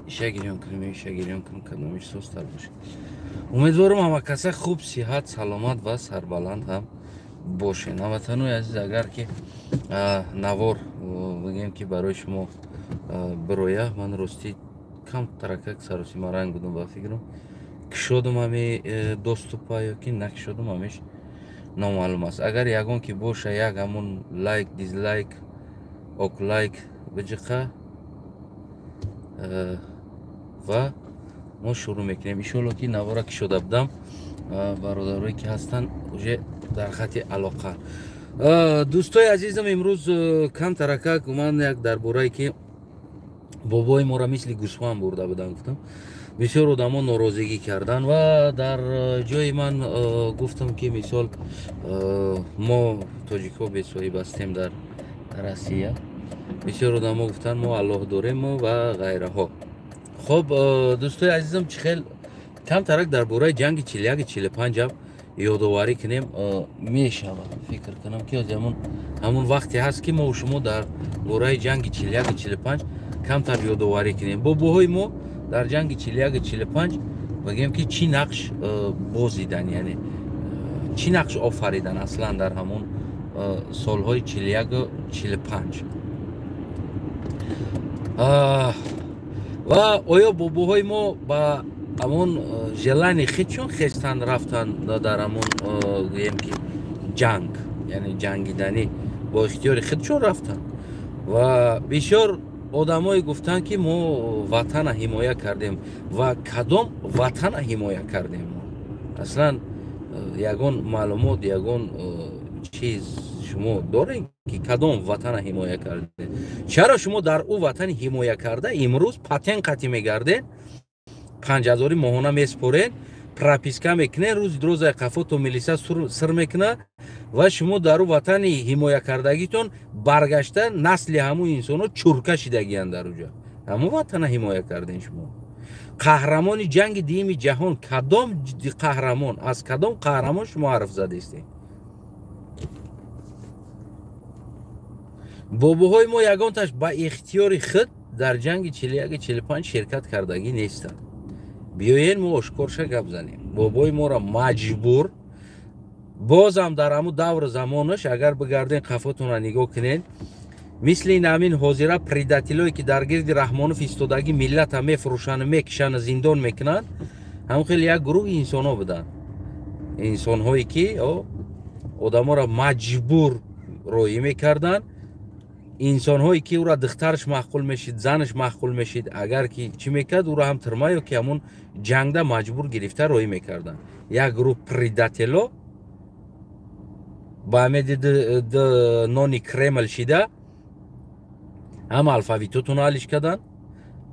Иша гирён кунем, иша гирён кунем, кадомиш созтар бошад. Умедворам ҳама каса хуб, сиҳат, саломат ва сарбаланд ҳам бошед. Ҳамватанои азиз, агар ки навор бигем ки барои шумо бироя, ман ростӣ кам таракак саросима ранг будам ба фикрам. Кушодум ҳами доступа ё ки накушодум, ҳамеш номаълум аст. Агар ягон ки боша, як ҳамун лайк, дизлайк, ок лайк биҷиқа ва мо шурӯъ мекунем. Иншоалло ки навора кушода будам, бародарое ки ҳастанд уже дар хати алоқа. Дӯстои азизам, имрӯз камтаракак ман як дар борае ки бобои моро мисли гӯсфанд бурда будам гуфтам. Бисёр одамо норозигӣ карданд ва дар ҷои ман гуфтам ки мисол мо тоҷикҳо бесоҳиб ҳастем дар Россия. Бисёр одамо гуфтанд мо Аллоҳ дорем ва ғайраҳо. Хоб, дӯстои азизам, чӣ хел камтарак дар бораи ҷанги 41-45 ам ёдоварӣ кунем мешавад. Фикр кунам ки ҳамун вақте ҳаст ки мо шумо дар бораи ҷанги 41-45 камтар ёдоварӣ кунем. Бобоҳои мо дар ҷанги 41-45 бигем ки чӣ нақш бозидан, яъне чӣ нақш офаридан аслан дар ҳамун солҳои 41-45. Ва оё бобоҳои мо ба ҳамон желани худшон хестан рафтан дар ҳамон гӯем ки ҷанг, яъне ҷангиданӣ бо ихтиёри худшон рафтанд. Ва бисёр одамое гуфтанд ки мо ватана ҳимоя кардем. Ва кадом ватана ҳимоя кардем? Аслан ягон маълумот, ягон чиз шумо доред ки кадом ватана ҳимоя кардем? Чаро шумо дар ӯ ватани ҳимоя карда имрӯз патент қатӣ мегардед, 5000 моҳона меспоред, прописка мекунед, рӯзи дурӯзаи қафото милиса сир мекунад ва шумо дар ӯ ватани ҳимоя кардагитон баргашта насли ҳамун инсонҳо чурка шидагиянд дар уҷа. Ҳамун ватана ҳимоя кардем шумо. Қаҳрамони ҷанги дуюми ҷаҳон кадом қаҳрамон, аз кадом қаҳрамон шумо ҳарф задистед? Бобоҳои мо ягонташ ба ихтиёри худ дар ҷанги 41-45 ширкат кардагӣ нестанд. Биёен мо ошкорша гап занем. Бобои моро маҷбур, бозам дар ҳамун давру замонаш агар бигарден қафотонро нигоҳ кунед, мисли ин ҳамин ҳозира предателое ки дар гирди Раҳмонов истодагӣ миллата мефурӯшанд, мекишанд, зиндон мекунанд, ҳамон хеле як гурӯҳи инсонҳо буданд. Инсонҳое ки одаморо маҷбур роҳӣ мекарданд, инсонҳое ки ӯро духтараш маъқул мешид, занаш маъқул мешид, агар ки чӣ мекард, ӯро ҳам тирма ё ки ҳамун ҷангда маҷбур гирифта роҳӣ мекарданд. Як гурӯҳ предатело ба амеди нони Кремл шида ҳам алфавитотонро алиш карданд,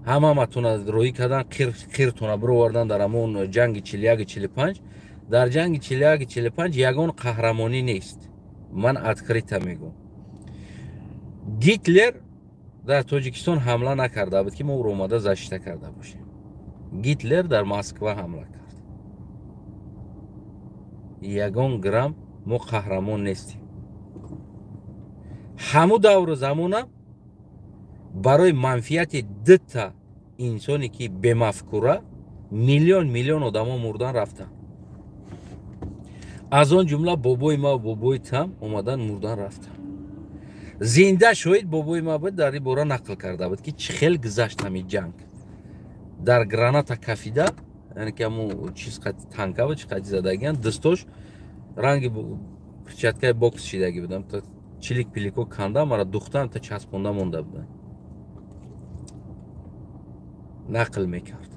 ҳам ҳаматона роҳӣ карданд, қиртона бировардан дар ҳамон ҷанги 41-45. Дар ҷанги 41-45 ягон қаҳрамонӣ нест. Ман открыто мегӯм. Гитлер дар Тоҷикистон ҳамла накарда буд ки мо ӯро омада защита карда бошем. Гитлер дар Москва ҳамла кард. Ягон грамм мо қаҳрамон нестем. Ҳамун давру замона барои манфиати дута инсоне ки бемафкура миллион миллион одамо мурдан рафтанд. Аз он ҷумла бобои ма ва бобои там омадан мурдан рафтанд. Зинда шоҳид бобои ма буд, дар ин бора нақл карда буд ки чӣ хел гузашт ҳамин ҷанг. Дар граната кафида, яъне ки ҳамун чиз қати танка буд, чӣ қати задагиян, дӯстош ранги перчаткаи бокс шидагӣ будам, то чилик пилико канда мара духтан та часпонда монда буданд. Нақл мекард.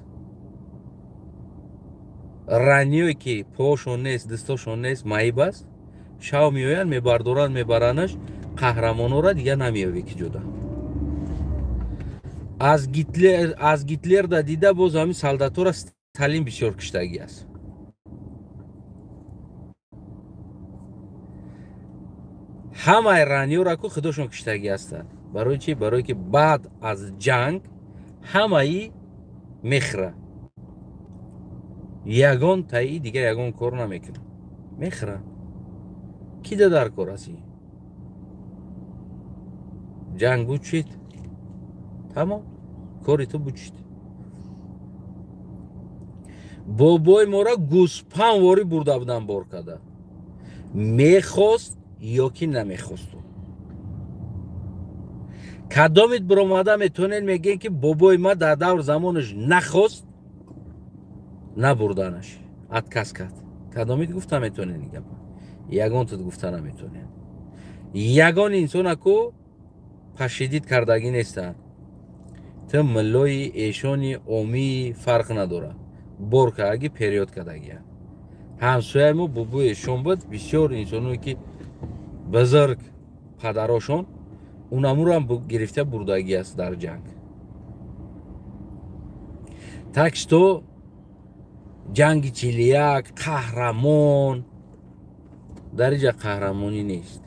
Раниёе ки поошон нест, дастошон нест, маиб аст, шав меоянд, мебардоранд, мебаранаш, қаҳрамонора дигар намеёбе ки ҷуда. Аз Гитлер да дида боз ҳамин солдатора Сталин бисёр киштагӣ аст. Ҳамаи раниёра ку худошон киштагӣ ҳастанд. Барои чӣ? Барое ки баъд аз ҷанг ҳамаи мехӯра. Ягон таи дигар ягон кор намекунад. Мехӯра. Ки да дар кор аст? Ҷанг бучид, тамом, кори ту бучид. Бобои мора гӯспанворӣ бурда будан бор карда. Мехост ё ки намехост. Кадомит биромада метонед мегӯен ки бобои ма дар давр замонаш нахост, набурданаш, отказ кард. Кадомит гуфта метонед ин гапа? Ягонтат гуфта наметонед. Ягон инсонаку пашидид кардагӣ нестанд. Ту миллои эшони омии фарқ надорад. Бор кардаги, период кардагия. Ҳамсояи мо бобои эшон буд, бисёр инсоное ки бузург падарошон унамурам гирифта бурдагӣ аст дар ҷанг. Так что ҷанги 41 қаҳрамон дар инҷа қаҳрамонӣ нест.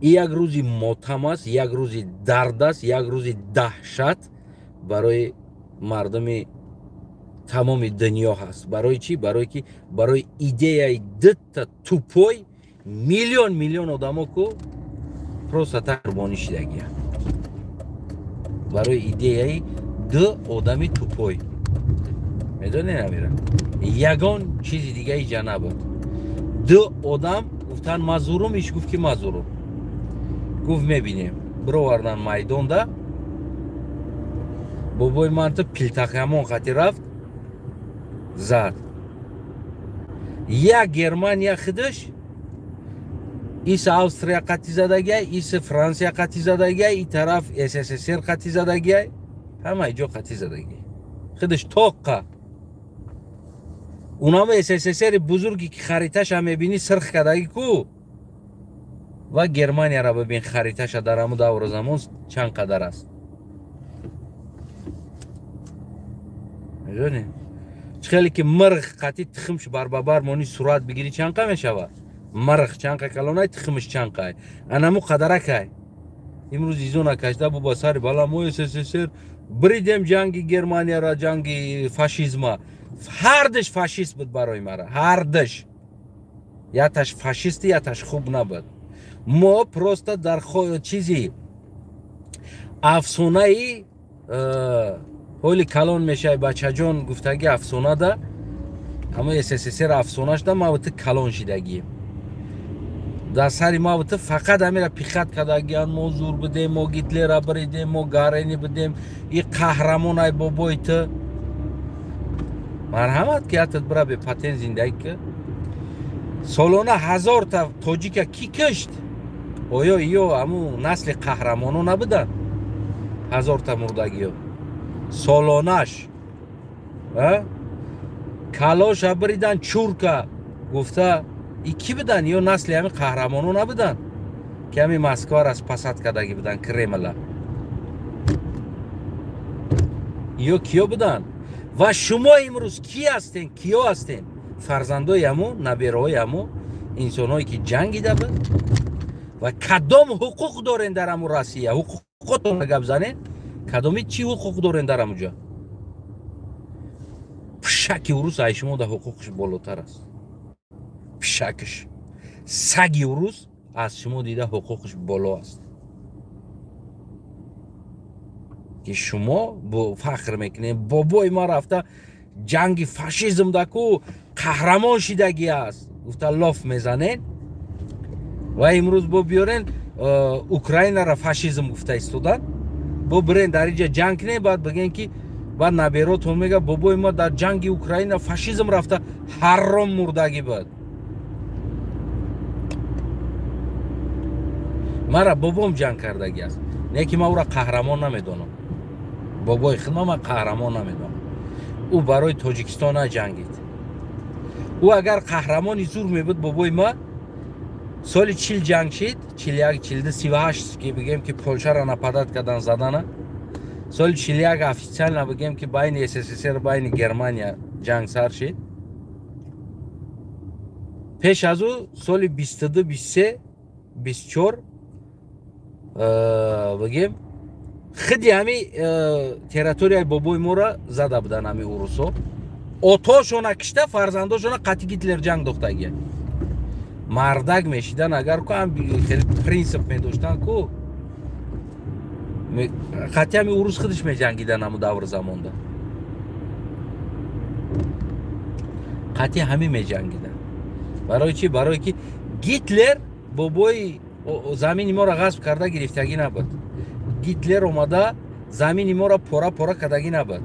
И як рӯзи мотам аст, як рӯзи дард аст, як рӯзи даҳшат барои мардуми тамоми дунё ҳаст. Барои чӣ? Барои ки барои идеяи дитта тупой миллион миллион одамо ку просто так қурбонӣ шидагия. Барои идеяи ду одами тупой. Медонед амира? Ягон чизи дига иҷа набуд. Ду одам гуфтан мазурум, иш гуфт ки мазурум. Гуфт мебинем. Бировардан майдонда. Бобои ман ту пилтақямон қати рафт, зад. Як Германия худаш ис Австрия қати задагиай, ис Франсия қати задагиай, и тараф СССР қати задагиай, ҳама иҷо қати задагиай. Худаш тоққа. Унамо СССР бузурги ки хариташа мебинӣ сирх кардагӣ ку ва Германияра бибин хариташа дар ҳамун давру замон чанд қадар аст. Медонӣ? Чӣ хеле ки мирғ қати тухмш барбабар монӣ сурат бигирӣ чанд қа мешавад? Мирғ чанд қа калонай, тухмш чанд қай? Анаму қадаракай. Имрӯз изона кашда бу ба сари бала мо СССР бридем ҷанги Германияра, ҷанги фашизма. Ҳардаш фашист буд барои мара, ҳардаш. Яташ фашисти, яташ хуб набуд. Мо просто дар чизи афсонаи ҳоли калон мешавӣ бачаҷон гуфтаги афсонада, ҳама СССР афсонашда ма ту калон шидагӣ. Дар сари ма ту фақат ҳамира пихат кардагиан, мо зур будем, мо Гитлера бридем, мо Гарени будем, и қаҳрамон ай бобои ту. Марҳамат ки ятат бира бепатент зиндагӣ ки. Солона 1000 та тоҷика кӣ кишт? Оё иё ҳамун насли қаҳрамоно набуданд? 1000 та мурдагиё. Солонаш калоша бридан чурка гуфта и кӣ будан? Ё насли ҳамин қаҳрамоно набуданд ки ҳамин Москваро аз пасад кардагӣ буданд, Кремла? Ё киё буданд? Ва шумо имрӯз кӣ ҳастен? Киё ҳастен? Фарзандои ҳамун, набераҳои ҳамун инсонҳое ки ҷангида буд ва кадом ҳуқуқ дорен дар ҳамун Россия? Ҳуқуқотонро гап занен. Кадоми чӣ ҳуқуқ дорен дар ҳамун ҷо? Пишаки урус ай шумо да ҳуқуқш болотар аст. Пишакш, саги урус аз шумо дида ҳуқуқш боло аст. Ки шумо бо фахр мекунед, бобои ма рафта ҷанги фашизм даку қаҳрамон шидагӣ аст гуфта лоф мезанед ва имрӯз бо биёрен Украинара фашизм гуфта истодан, бо бирен дар инҷа ҷанг кунед, баъд бигӯен ки баъд наберотон мега бобои ма дар ҷанги Украина фашизм рафта ҳарром мурдагӣ буд. Мара бобом ҷанг кардагӣ аст, не ки ман ӯра қаҳрамон намедонам. Бобои худма ман қаҳрамон намедонам. Ӯ барои Тоҷикистон наҷангид. Ӯ агар қаҳрамони зур мебуд бобои ма соли 40 ҷанг шид, 41, 42, 38 ки бигем ки Полшаро нападат кардан задана. Соли 41 официально бигем ки байни СССР байни Германия ҷанг сар шид. Пеш аз ӯ соли 22, 23, 24 бигем худи ҳами территорияи бобои моро зада буданд ҳами урусо. Отошона кишта, фарзандошона қати Гитлер ҷанг дохтагия. Мардак мешидан агар ку ҳам хеле принсип медоштан ку қати ҳами урус худаш меҷангидан ҳаму давр замонда. Қатъи ҳамин меҷангиданд. Барои чӣ? Барое ки Гитлер бобои замини моро ғасб карда гирифтагӣ набуд. Гитлер омада замини моро пора-пора кардагӣ набуд.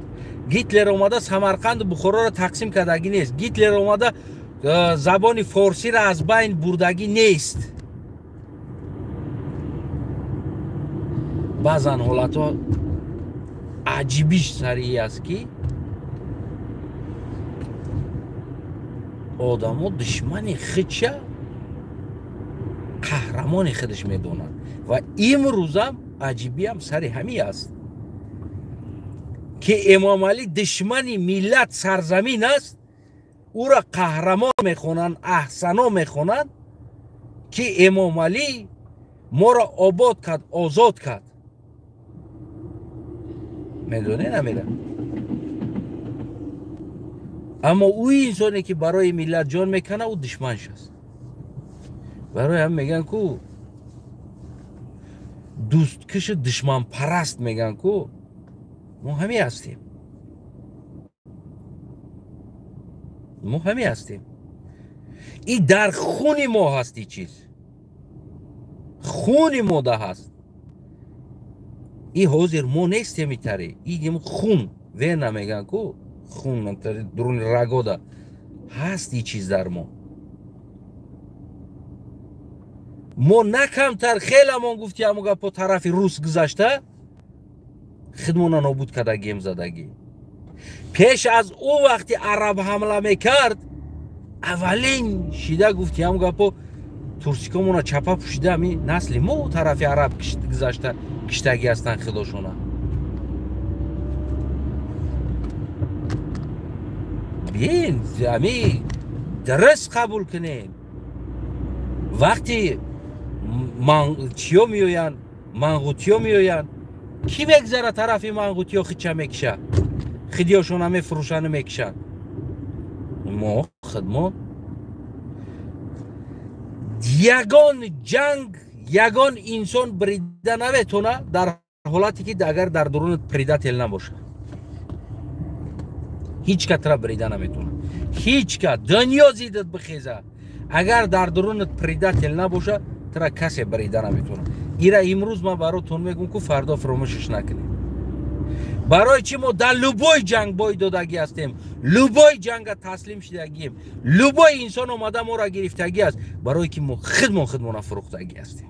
Гитлер омада Самарқанду Бухороро тақсим кардагӣ нест. Гитлер омада забони форсиро аз байн бурдагӣ нест. Баъзан ҳолатҳо аҷибиш сариӣ аст, ки одамо душмани худша қаҳрамони худаш медонанд ва имрӯзам аҷибиам сари ҳамин аст, ки Эмомалӣ душмани миллат сарзамин аст, ӯра қаҳрамон мехонанд, аҳсано мехонанд, ки Эмомалӣ моро обод кард, озод кард. Медонӣ намера? Аммо ӯ инсоне ки барои миллат ҷон мекана, ӯ душманш аст. Барои ҳам мегӯянд ку дӯсткишу душманпараст, мегӯянд ку мо ҳамин ҳастем. Мо ҳамин ҳастем. И дар хуни мо ҳаст, и чиз хуни мода ҳаст. И ҳозир мо нестем итаре, и хун вена мегӯянд ку хун дуруни рагода ҳаст и чиз дар мо. Мо на камтар хеламон гуфти ҳамон гапо тарафи рус гузашта хидмона нобуд кардагием, задагӣ. Пеш аз ӯ вақти араб ҳамла мекард, аввалин шида гуфти ҳамон гапо турсикомона чапа пӯшида ами насли мо тарафи араб гузашта киштагӣ ҳастанд худошона. Бин, ами дуруст қабул кунем. Вақти чиё меоянд, манғутиё меоянд, кӣ мегзара тарафи манғутиё хича мекиша, хидиёшона мефурӯшану мекишанд? Мо хидмо ягон ҷанг, ягон инсон брида наметона дар ҳолате ки агар дар дурунат предатель набошад. Ҳеҷ катра брида наметона. Ҳеҷ ка дунё зидат бихеза, агар дар дурунат предатель набошад, тра касе брида наметона. Ира имрӯз ман баротон мегӯм ку фардо фуромӯшаш накунед. Барои чӣ мо дар любой ҷанг бой додагӣ ҳастем, любой ҷанга таслим шидагием, любой инсон омада моро гирифтагӣ аст, барое ки мо хидмон хидмона фурӯхтагӣ ҳастем.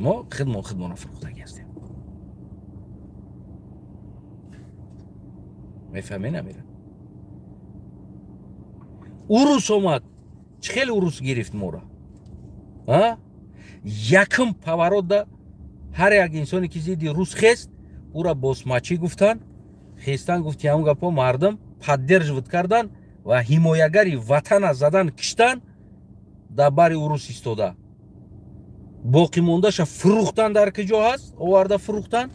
Мо хидмон хидмона фурӯхтагӣ ҳастем. Мефаҳмӣ намера? Урус омад, чӣ хеле урус гирифт моро? Якум поворотда ҳар як инсоне ки зидди рус хест, ӯра босмачӣ гуфтанд, хестан гуфти ҳамон гапо мардум поддерживать кардан ва ҳимоягари ватана задан киштан, дар бари урус истода. Боқимондаша фурӯхтан дар куҷо ҳаст, оварда фурӯхтан,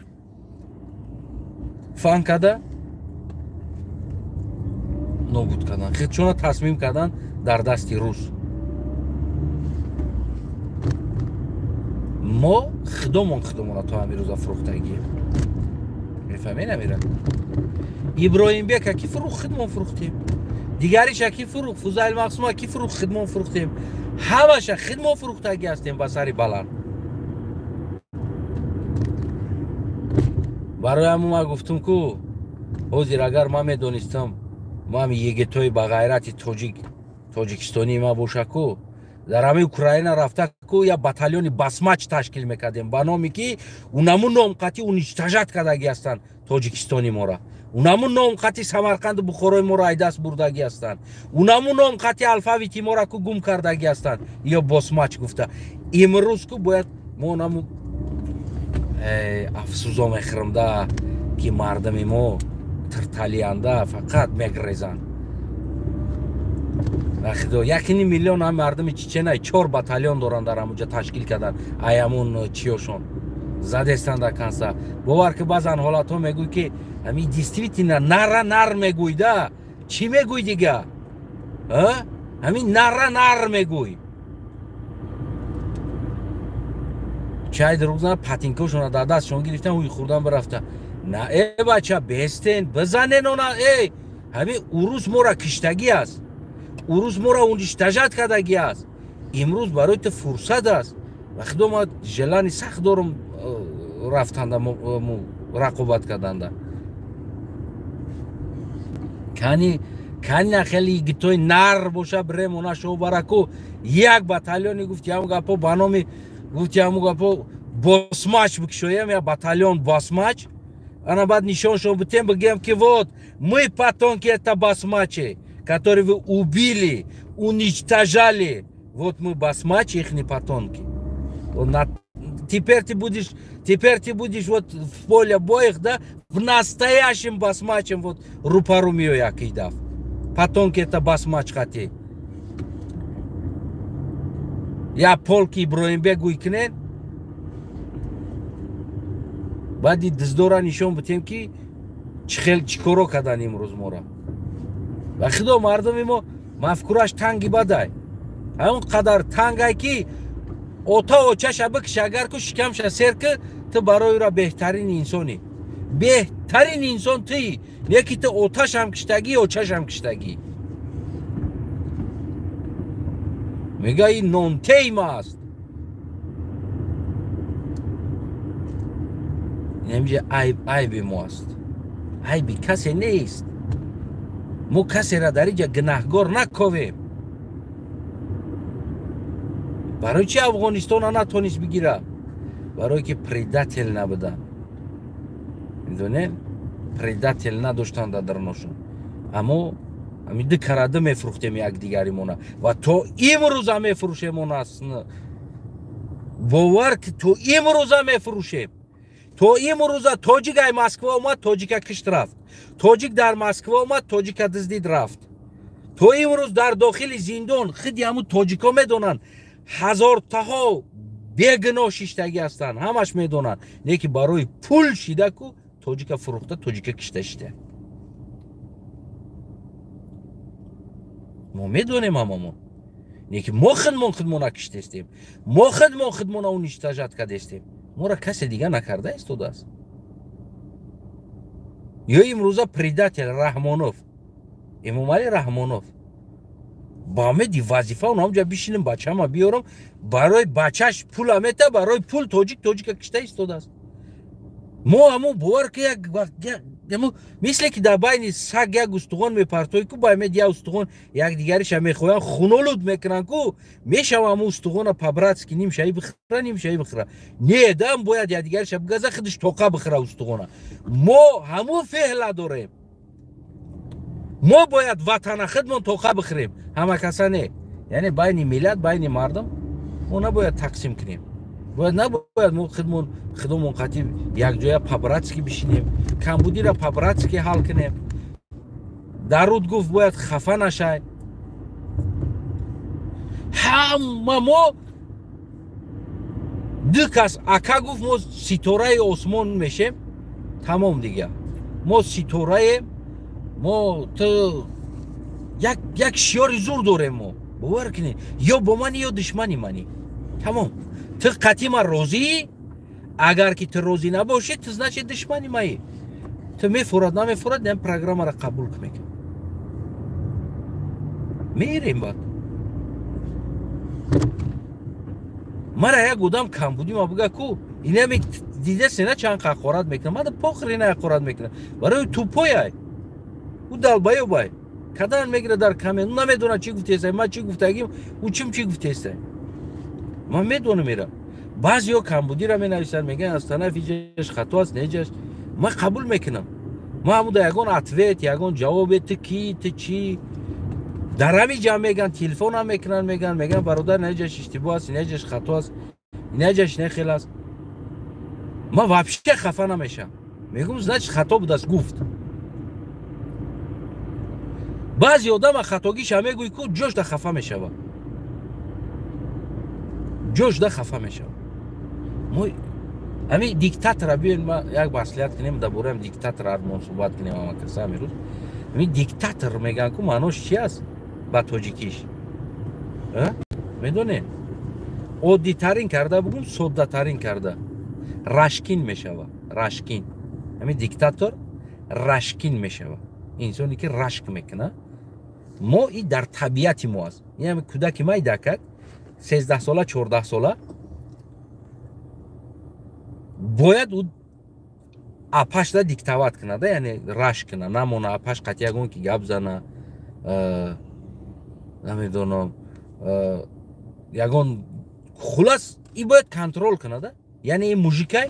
фан карда нобуд кардан, худшона тасмим кардан дар дасти рус. Мо худомон худомона то ҳамин рӯза фурӯхтагием. Мефаҳмед намира? Иброҳимбека ки фурӯхт, худмон фурӯхтем. Дигариша ки фурӯхт, Фузайл Мақсума ки фурӯхт, худмон фурӯхтем. Ҳамаша худмон фурӯхтагӣ ҳастем ба сари баланд. Барои ҳамун ман гуфтум ку ҳозир агар ман медонистам ман егитои ба ғайрати тоҷик тоҷикистонии ман боша ку дар ҳамаи Украина рафта ку я батальони басмач ташкил мекардем ба номи ки унаму номқати уничтожать кардагӣ ҳастанд тоҷикистони мора, унаму номқати Самарқанду Бухорои моро айдаст бурдагӣ ҳастанд, унаму номқати алфавити мора ку гум кардагӣ ҳастанд ё босмач гуфта. Имрӯз ку бояд мо унаму афсӯзо мехӯрмда ки мардами мо тирталиянда фақат мегрезанд. Худо 1.5 миллион ҳам мардуми Чечена 4 батальон доранд дар ҳамонҷа ташкил кардан, ай ҳамон чиёшон задестанд дар канса. Бовар ки баъзан ҳолатҳо мегӯй ки ҳамин действительно нара нар мегӯй да, чӣ мегӯй дига? Ҳамин нара нар мегӯй. Чай дурӯғ зана патинкошона дар дастшон гирифтан, ҳуй хӯрдан бирафта. На э бача бестен бизанен она э ҳамин урус мора киштагӣ аст. Урус мора уничтожать кардагӣ аст. Имрӯз барои ту фурсат аст. Ва худо ма желани сахт дорам рафтанда рақобат карданда. Кани кани хеле йигитои нар боша бирем она шо бараку як батальони гуфти ҳамун гапо ба номи гуфти ҳамун гапо босмач бикшоем я батальон босмач. Ана баъд нишоншон битем бигем ки вот мы потомки это басмачи, которые вы убили, уничтожали. Вот мы басмачи, их потомки. Теперь ты будешь вот в поле боях, да, в настоящем басмачем вот рупару миёя кидав. Потомки это басмач хати. Я полки Иброимбек гуйкнен. Баъди диздора нишон битем ки чӣ коро кардан имрӯз мора. Ва худо мардуми мо мафкураш танги бадай. Ҳамон қадар тангай ки ота очаша бикш агар ку шикамша сер ки ту барои ӯра беҳтарин инсонӣ. Беҳтарин инсон туӣ. Не ки ту оташам киштагӣ, очашам киштагӣ. Мега ин нонтейм аст. Инамҷа айб айби мо аст. Айби касе нест. Мо касера дар инҷа гунаҳгор наковем. Барои чи Афғонистона натонист бигира? Барое ки предатель набуданд. Медонед? Предатель надоштанд дар даруношон. Аммо ҳамин ду карада мефурӯхтем якдигаримона ва то имрӯза мефурӯшем она. Бовар ки то имрӯза мефурӯшем. То имрӯза тоҷик ай Москва омад, тоҷика кишт рафт. Тоҷик дар Москва омад, тоҷика дуздид рафт. То имрӯз дар дохили зиндон худи ҳамун тоҷико медонанд, ҳазортаҳо бегуноҳ шиштагӣ ҳастанд, ҳамаш медонанд. Не ки барои пул шида ку тоҷика фурӯхта, тоҷика кишта шида. Мо медонем ҳамамон. Не ки мо худмон худмона киштестем. Мо худмон худмона уничтожать кардестем. Мора касе дига накарда истодааст. Ё имрӯза предатель Раҳмонов, Эмомалӣ Раҳмонов ба умеди вазифа он ҳамҷа бишинем бачама биёрам, барои бачаш пула мета, барои пул тоҷик тоҷика кишта истодааст. Мо ҳамон бовар ки як мисле ки дар байни саг як устухон мепартои ку ба умеди як устухон якдигариша мехоҳанд хунолуд мекунанд ку мешава ҳамон устухона по-братски ним шаи бихӯра, ним шаи бихӯра. Не, дам бояд якдигариша бигаза, худаш тоқа бихӯра устухона. Мо ҳамон феъла дорем. Мо бояд ватана худмон тоқа бихӯрем, ҳама каса не. Яъне байни миллат, байни мардум мо набояд тақсим кунем. Бояд набояд мо худмон худомон қатъи якҷоя по-братски бишинем, камбудиро по-братски ҳал кунем. Даруд гуфт бояд хафа нашай. Ҳама мо ду кас ака гуфт мо ситораи осмон мешем, тамом дига. Мо ситораем, мо ту як шиёри зур дорем мо. Бовар кунед, ё бо мани ё душмани мани. Тамом. Ту қатъи ман розӣ? Агар ки ту розӣ набошӣ, ту значит душмани маӣ. Ту мефурад, намефурад, ин программаро қабул мекунӣ. Мерем баъд. Мара як одам камбудӣ ма бига ку, инами дидасе на чанд ҳақорат мекунам, мада похри на ҳақорат мекунам. Барои тупояй. Ӯ далбаёбай. Кадан мегира дар камен, ӯ намедонад чӣ гуфтесай, ман чӣ гуфтагим, ӯ чим чӣ гуфтесай. Ман медонам ира. Баъзеҳо камбудиро менависанд, мегӯянд аз тарафи ҷаш хато аст, неҷаш. Ман қабул мекунам. Ман ҳамуда ягон ответ, ягон ҷавобе ту кӣ, ту чӣ. Дар ҳамин ҷамъ мегӯянд, телефонам мекунанд, мегӯянд бародар неҷаш иштибоҳ аст, неҷаш хато аст, неҷаш нехел аст. Ман вообще хафа намешавам. Мегӯям значит хато будааст гуфт. Баъзе одама хатогиша мегӯй ку ҷошда хафа мешавад. Ҷошда хафа мешавад. Мо ҳамин диктатора биёед ма як маслиҳат кунем, дар бораи диктатор армон суҳбат кунем ҳама каса ҳамин рӯз. Ҳамин диктатор мегӯянд ку маънош чи аст ба тоҷикиш? Медонед? Оддитарин карда бугум, соддатарин карда. Рашкин мешавад, рашкин. Ҳамин диктатор рашкин мешавад. Инсоне ки рашк мекунад, мо и дар табиати мо аст. Ин ҳамин кӯдаки майдакак 13 сола, 14 сола бояд ӯ апашда диктоват кунад, яъне рашк кунад, намона апаш қати ягон ки гап зана, намедонам, ягон, хулас и бояд контрол кунад, яъне ин мужикай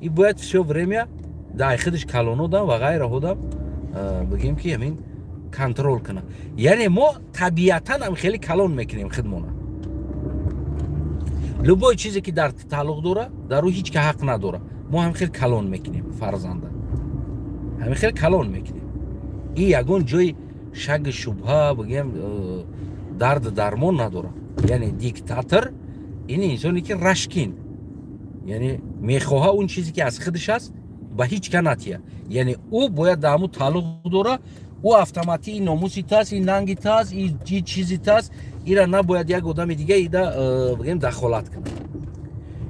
и бояд всё время дар худаш калонодам ва ғайраҳодам бигем ки ҳамин контрол кунад. Яъне мо табиатан ҳам хеле калон мекунем худмона. Любой чизе ки дар тааллуқ дора, дар ӯ ҳеҷ ка ҳақ надора. Мо ҳам хел калон мекунем фарзанда, ҳамин хел калон мекунем. И ягон ҷои шаги шубҳа бигем дарду дармон надора. Яъне диктатор ин инсоне ки рашкин, яъне мехоҳа он чизе ки аз худаш аст ба ҳеҷ ка натия. Яъне ӯ бояд дар ҳамун тааллуқ дора, ӯ автоматӣ ин номуси тас, ин нанги тас, ин чизи тас, ира набояд як одами дига ида бигем дахолат кунад.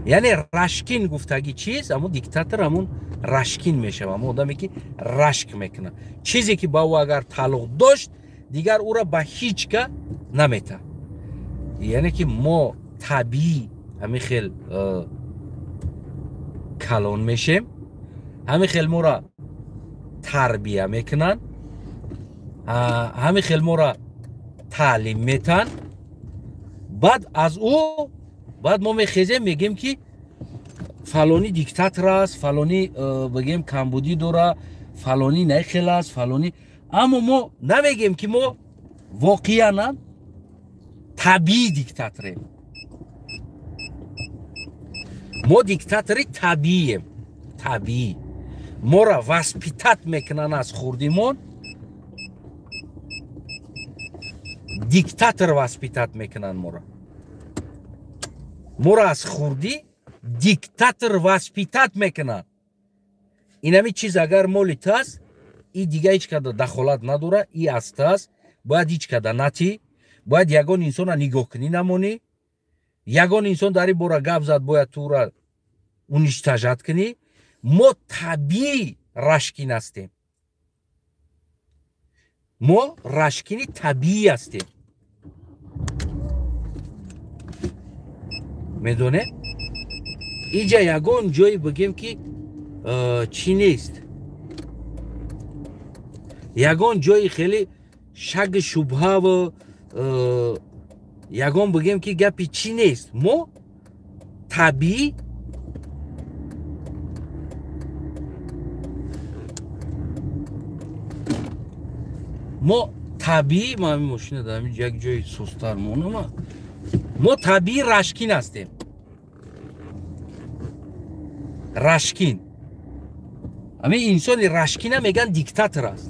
Яъне рашкин гуфтаги чиз, ҳамун диктатор ҳамун рашкин мешавад, ҳамун одаме ки рашк мекунад. Чизе ки ба ӯ агар тааллуқ дошт, дигар ӯра ба ҳеҷ ка наметаҳад. Яъне ки мо табиӣ ҳамин хел калон мешем, ҳамин хел моро тарбия мекунанд, ҳамин хел моро таълим метаҳанд. Баъд аз ӯ баъд мо мехезем, мегем ки фалонӣ диктатор аст, фалонӣ бигем камбудӣ дора, фалонӣ нахел аст, фалонӣ. Аммо мо намегем ки мо воқеан табиӣ диктаторем. Мо диктатори табиием, табиӣ. Моро воспитат мекунанд аз хурдимон, диктатор воспитат мекунанд моро. Моро аз хурдӣ диктатор воспитат мекунанд. Инами чиз агар моли тас, и дига ҳеҷ када дахолат надора, и аз тас, бояд ҳеҷ када натӣ, бояд ягон инсона нигоҳ кунӣ намонӣ, ягон инсон дар ин бора гап зад, бояд тура уничтожать кунӣ. Мо табиӣ рашкин ҳастем. Мо рашкини табиӣ ҳастем. Медонед? Иҷа ягон ҷое бигем ки чӣ нест, ягон ҷои хеле шаги шубҳаву ягон бигем ки гапи чӣ нест. Мо табиӣ ма ҳамин мошина дар ҳамин як ҷои сустар монам. Мо табиӣ рашкин ҳастем. Рашкин. Ҳамин инсони рашкина меган диктатор аст.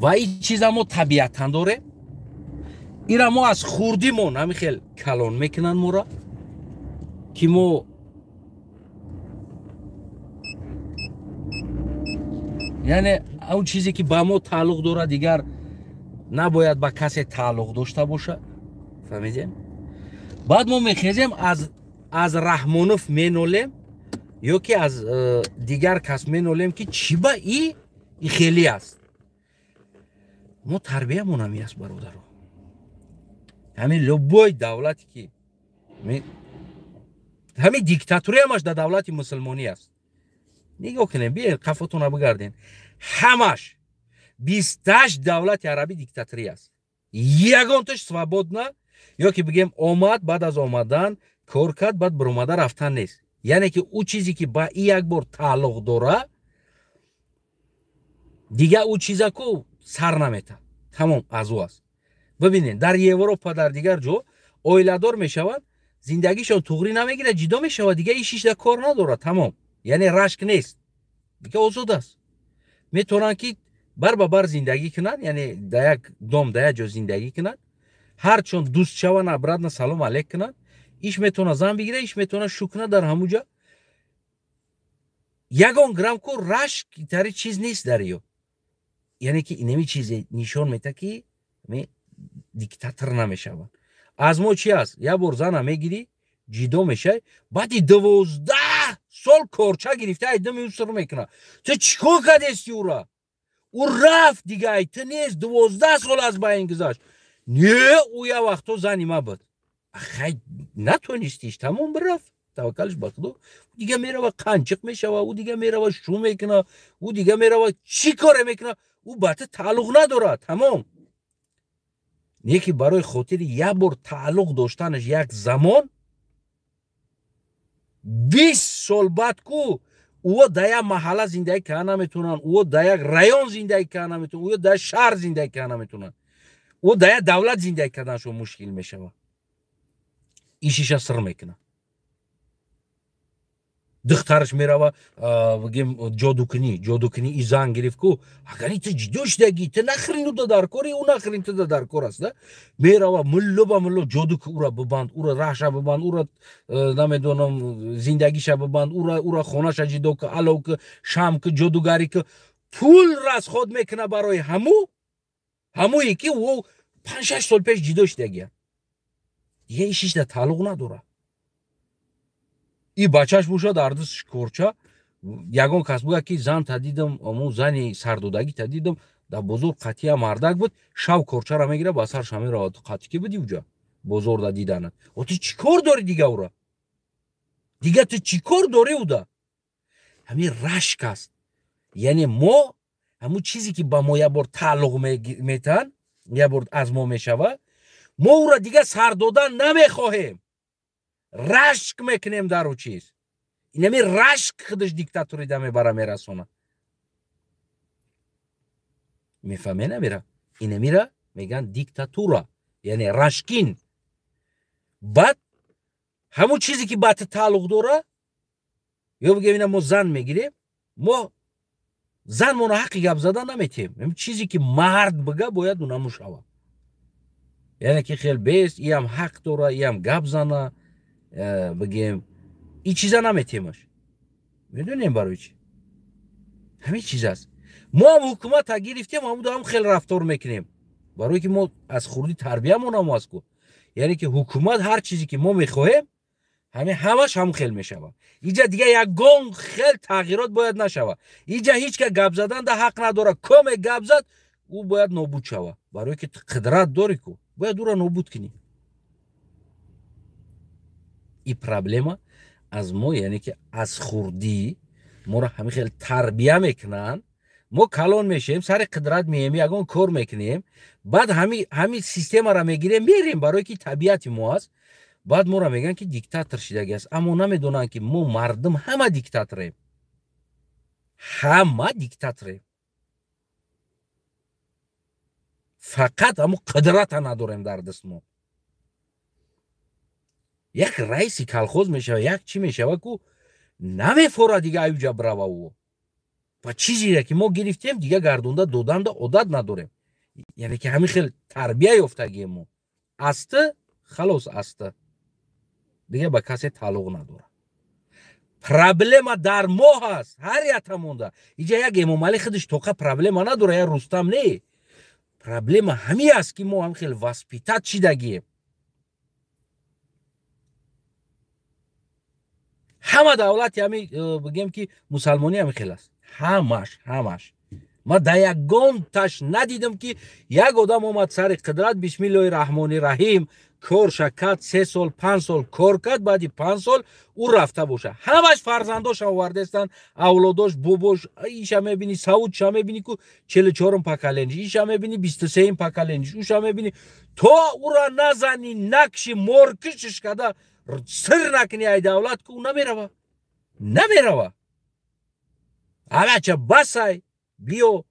Ва ин чиза мо табиатан дорем. Ира мо аз хурдимон ҳамин хел калон мекунанд моро, ки мо яъне он чизе ки ба мо тааллуқ дорад дигар набояд ба касе тааллуқ дошта бошад. Фаҳмидем? Баъд мо мехезем аз Раҳмонов менолем ё ки аз дигар кас менолем ки чӣ ба и хеле аст. Мо тарбиямон ҳамин аст, бародаро. Ҳамин любой давлате ки ҳамин диктатурия ҳамаш дар давлати мусулмонӣ аст. Нигоҳ кунем, биёед қафотона бигардем. Ҳамаш 28 давлати арабӣ диктаторӣ аст. Ягонташ свободна, ё ки бигем омад, баъд аз омадан кор кард, баъд биромада рафтан нест. Яъне ки ӯ чизе ки ба и як бор тааллуқ дора, дигар ӯ чиза ку сар наметад. Тамом аз ӯ аст. Бибинед, дар Европа, дар дигар ҷо оиладор мешаванд, зиндагишон туғрӣ намегирад, ҷидо мешавад, дигар ишишда кор надорад. Тамом. Яъне рашк нест, дигар озод аст. Метавонанд ки бар ба бар зиндагӣ кунанд, яъне дар як дом, дар як ҷо зиндагӣ кунанд, ҳарчон дӯст шаванд, обратно салом алейк кунанд. Иш метавонад зан бигирад, иш метавонад шу кунад дар ҳамун ҷо. Ягон грамм ку рашк тари чиз нест дар ё. Яъне ки инами чизе нишон метаҳад ки диктатор намешаванд. Аз мо чи аст? Як бор зана мегирӣ, ҷидо мешавӣ, баъди 12 сол корча гирифта айдами ӯ сир мекуна. Ту чӣ кор кардести ӯра? Ӯ рафт, дига ай ту нест, 12 сол аз байн гузашт. Не, ӯ як вақто зани ма буд. Хай, натонистиш, тамом, бирафт, таваккалш ба худо. Дига мерава, қанчиқ мешава, ӯ дига мерава, шу мекуна, ӯ дига мерава, чӣ коре мекуна, ӯ ба ту тааллуқ надорад, тамом. Не ки барои хотири як бор тааллуқ доштанаш як замон, 20 сол баъд ку ӯ дар як маҳалла зиндагӣ карда наметавонанд, ӯ дар як район зиндагӣ карда наметавонанд, ӯ дар шаҳр зиндагӣ карда наметавонанд, ӯ дар як давлат зиндагӣ карданашон мушкил мешавад. Ишиша сир мекунад. Духтараш мерава, бигем, ҷодукунӣ, ҷодукунӣ и зан гирифт ку, агар ту ҷиддо шудагӣ, ту нахрин уда дар кори, ӯ нахрин туда дар кор аст, да? Мерава мулло ба мулло, ҷодук, ура бибанд, ура раҳша бибанд, ура намедонам зиндагиша бибанд, ура хонаша ҷидо ку, алов ку, шам ку, ҷодугарӣ ку, пул расход мекуна барои ҳамуе ки ӯ 5-6 сол пеш ҷидо шудагия. Дига ишишда тааллуқ надорад. И бачаш боша, дар дасташ корча, ягон кас буга ки зан та дидам, аму зани сардодагӣ та дидам, дар бозор қатъия мардак буд, шав корчара мегира, ба сарша меравад, қатъи ки буди уҷа бозор да диданат. О, ту чӣ кор дорӣ дига ура? Дига ту чӣ кор дорӣ уда? Ҳамин рашк аст. Яъне мо ҳамун чизе ки ба мо як бор тааллуқ метаҳанд, як бор аз мо мешавад, мо ура дига сар додан намехоҳем. Рашк мекунем дар ӯ чиз. Инами рашк худаш диктатурида мебара, мерасона. Мефаҳме намера? Инамира мегӯянд диктатура, яъне рашкин. Баъд ҳамун чизе ки ба ту тааллуқ дора, ё бигем, ина мо зан мегирем, мо занмона ҳаққи гап задан наметиҳем. Чизе ки мард бига, бояд унаму шава. Яъне ки хел бест, иам ҳақ дора, иам гап зана, бигем, и чиза наметиҳемаш. Медонем барои чӣ? Ҳамин чиз аст. Мо ҳам ҳукумата гирифтем, ҳамудо ҳам хел рафтор мекунем. Барое ки мо аз хурдӣ тарбиямон ҳамо аст ку. Яъне ки ҳукумат ҳар чизе ки мо мехоҳем, ҳамин ҳамаш ҳамон хел мешавад. Иҷа дига ягон хел тағйирот бояд нашавад. Иҷа ҳеҷ ка гап задан да ҳақ надорад. Коме гап зад, ӯ бояд нобуд шавад. Барое ки қудрат дорӣ ку, бояд ӯро нобуд кунӣ. И проблема аз мо, яъне ки аз хурдӣ моро ҳамин хел тарбия мекунанд. Мо калон мешавем, сари қудрат меем, ягон кор мекунем, баъд ҳамин системаро мегирем, мерем, барое ки табиати мо аст. Баъд моро мегӯянд ки диктатор шидаги аст, аммо намедонанд ки мо мардум ҳама диктаторем, ҳама диктаторем, фақат ҳамо қудрата надорем дар даст мо. Як раиси колхоз мешава, як чӣ мешава ку, намефора дига аюҷа брава ӯ. Ва чизере ки мо гирифтем, дига гардонда доданда одат надорем. Яъне ки ҳамин хел тарбия ёфтагием мо. Асты халос, асты. Дига ба касе тааллуқ надорад. Проблема дар мо ҳаст, ҳар ятамонда. Иҷа як Эмомалӣ худаш тоқа проблема надорад, як Рустам не. Проблема ҳамин аст ки мо ҳамин хел воспитат шидагием. Ҳама давлати ҳами бигем ки мусалмонӣ ҳамин хел аст. Ҳамаш, ҳамаш. Ма дар ягонташ надидам ки як одам омад сари қудрат, бисмиллоҳи раҳмони раҳим, корша кард, 3 сол, 5 сол кор кард, баъди 5 сол ӯ рафта боша. Ҳамаш фарзандоша овардестанд, авлодош, бобош, иша мебини, Саудша мебини ку 44-ум поколениш, иша мебини 23-ум поколениш, уша мебини, то ӯра назани, накши, моркишиш када сир накунӣ ай давлат ку, намерава. Намерава. Ҳамача басай, биё.